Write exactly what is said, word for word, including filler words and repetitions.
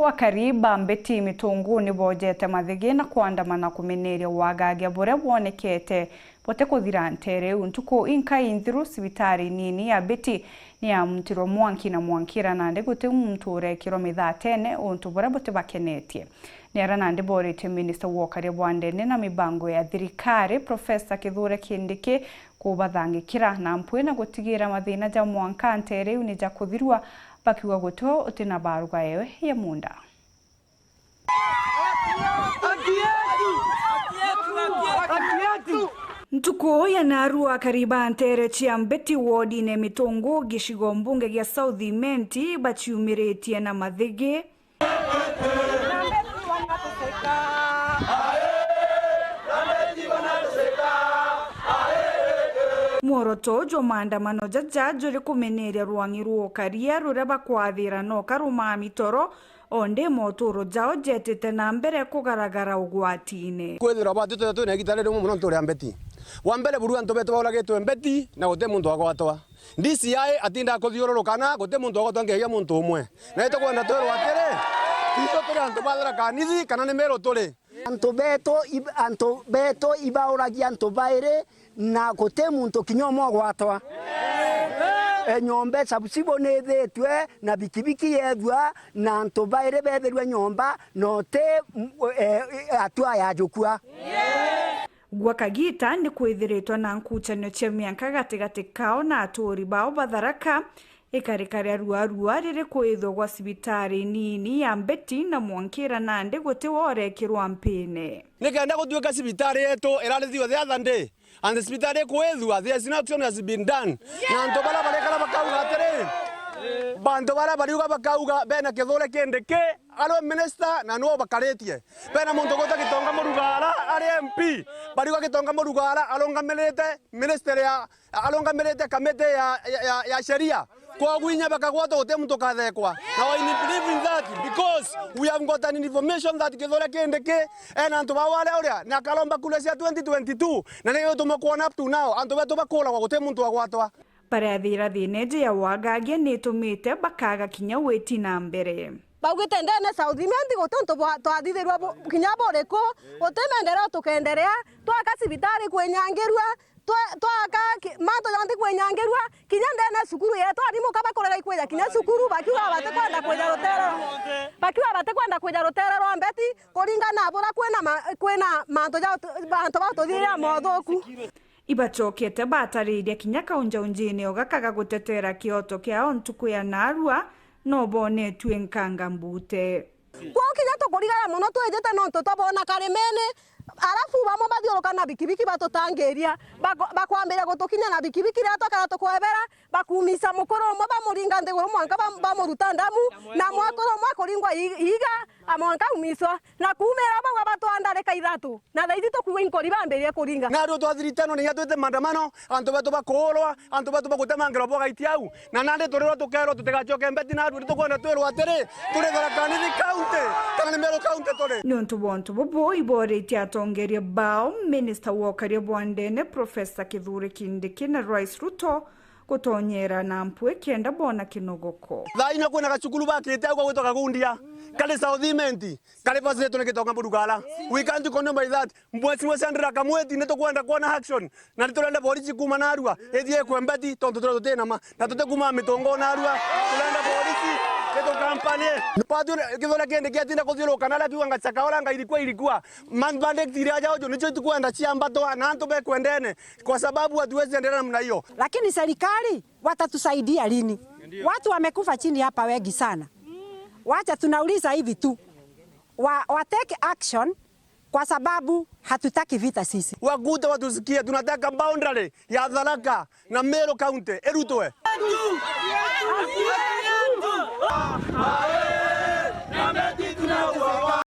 Akari ba Mbeti Mitungu ni boojete mathigi na kwandamana kumeneria wagagia buria bwonekete butikuthira nteere iu. Ntuku inkai nthiru, cibitari nini ya Mbeti ni yamutirwe mwanki na mwankira nandi guti muntu urekirwa mithatene, untu buria butibakenetie. Ni aria nandi booritie minista wa ukaria bwa ndene na mibango ya thirikari, Professor Kithure Kindiki, kubathangikira na mpwi na gutigira mathina ja mwanka nteere iu ni jakuthirua, bakiuga guti uti na baruga yewe ya munda. Ntuku ya naarua, akari ba nteere cia Mbeti wodine Mitungu, gicigo mbunge gia South Imenti, baciumiritie na mathigi. Mworoto jwa maandamano jaja juri kumeneria rwang'i rwa ukaria ruria bakwathira no karumaa mitoro, o ndi moturo jao jetite na mbere kugaragara ugwatine. Kwithirwa batu twithirwa twina igita ririmwe mono ntuuri ya Mbeti. Wa mbere buru antu betu bauragitwe Mbeti na guti muntu wagwatwa. D C I atinda kuthiururuka na guti muntu wagwatwa ngegia muntu umwe. Na itukwenda twirwa atiri, ithu turi antu ba Tharaka Nithi kana ni Meru turi? Antu betu ib-, antu betu ibauragia antu bairi na guti muntu kinya umwe ugwatwa. E, nyomba e Sabusibo ni ithitue na bikibiki yethua na antu bairi bethirue nyomba na uti, m-, e, e, atua ya jukua. Gwa kagiita ni kwithiritwe na nkucanio cia mianka gatigati kao na aturi bao ba Tharaka, ikarika ria ruarua riri kwithwa gwa cibitari nini ya Mbeti na mwankira nandi guti worekirwa mpine. Nikenda gutuika cibitari yetu irarithirwe the other day, and the cibitari ikwithua, there is no action has been done. Na antu baria barikara bakauga atiri, bantu baria bariuga bakauga bena Kithure Kindiki, ariwe minister na niwe ubakaritie. Bena muntu ugwitwa Gitonga Murugara, ari M P. Bariuga Gitonga Murugara arungamirite ministry ya, arungamirite kamiti ya, ya, ya, ya sheria. Kwogu inya bakagwatwa guti muntu ukathekwa. Now I believe in that because we have got an information that Kithure Kindiki ena antu bau aria uria na akaromba kura cia twenty twenty-two, na nigituma kwona up to now antu betu bakuragwa guti muntu agwatwa. Barathira thina iji ya wagagia ni itumite bakaga kinya gwiti na mbere. Baugite ndene South Imenti guti untu bwa-, twathithirua bu-, kinya buriku, guti maendeleo tukenderea, twaka cibitari kwinyangirua, twa-, twaka ki-, mantu jonthe kwinyangirua, kinya ndene cukuru yetu arimu ka bakurega ikwija kinya cukuru, bakiuga batikwenda kwija rutere, bakiuga batikwenda kwija rutere rwa Mbeti, kuringana na buria kwina ma-, kwina mantu ja ut-, bantu baututhirira mothuku. Ibacokete batariria kinya kaunjaunjine o gaka ga gutetera kioto kiao ntuku ya naarua, no bonetue nkanga mbute. Kwou kinya tukurigara mono twijite nontu twabona karimene, arafu bamwe bathiuruka na bikibiki batutangiria, bako-, bakwambiria gutukinya na bikibiki riria twakara tukwebera, bakumisa mukuru umwe bamuringa nthiguru mwanka bam-, bamuruta ndamu, na mwekuru umwe akuringwa i-, iiga, a mwanka aumiswa. Na kuumira bau abatwaa ndarika ithatu, na thaiji tukuigua inkori bambirie kuringa. Na riu twathiritanwa ninya twite maandamano, antu betu bakuurwa, antu betu bagutemangerwa bwagaiti au. Na nandi turirwa tukerwa tutigacoke Mbeti, na riu tukwenda twirwa atiri, turi Tharaka Nithi County, kana ni Meru County turi. Niuntu bwa untu bubu, iboritie atongeria bao, Minister wa ukaria bwa ndene, Professor Kithure Kindiki na Rais Ruto, gutonyera na mpwi kenda bona kinogoko. Thaa ino kwina gacukuru bakite au gagwitwa Kagundia, kari South Imenti, kari facilitator ni Gitonga Murugara. We can't condone by that. Mheshimiwa Sandra Kamweti, ni tukwenda kwona action, na ni turenda borisi kuma narua ithie ikwe Mbeti, tontu turia tutina ma, na tutikuma Mitungu narua, turenda borisi itukampanie. Batu Kithure Kindiki atinda kuthiuruka na aria akiuga ngacaka ora ngairikua irikua. Man bandage iria jao jo nicio itukwenda ciambatwa na antu bekwendene. Kwa sababu hatuwezi endelea namna hiyo. Lakini serikali watatusaidia lini? Watu wamekufa chini hapa wengi sana. Wacha tunauliza hivi tu. Wa, wa take action kwa sababu hatutaki vita sisi. Wakuje watusikie, tunataka boundary ya Tharaka na Meru County irutwe.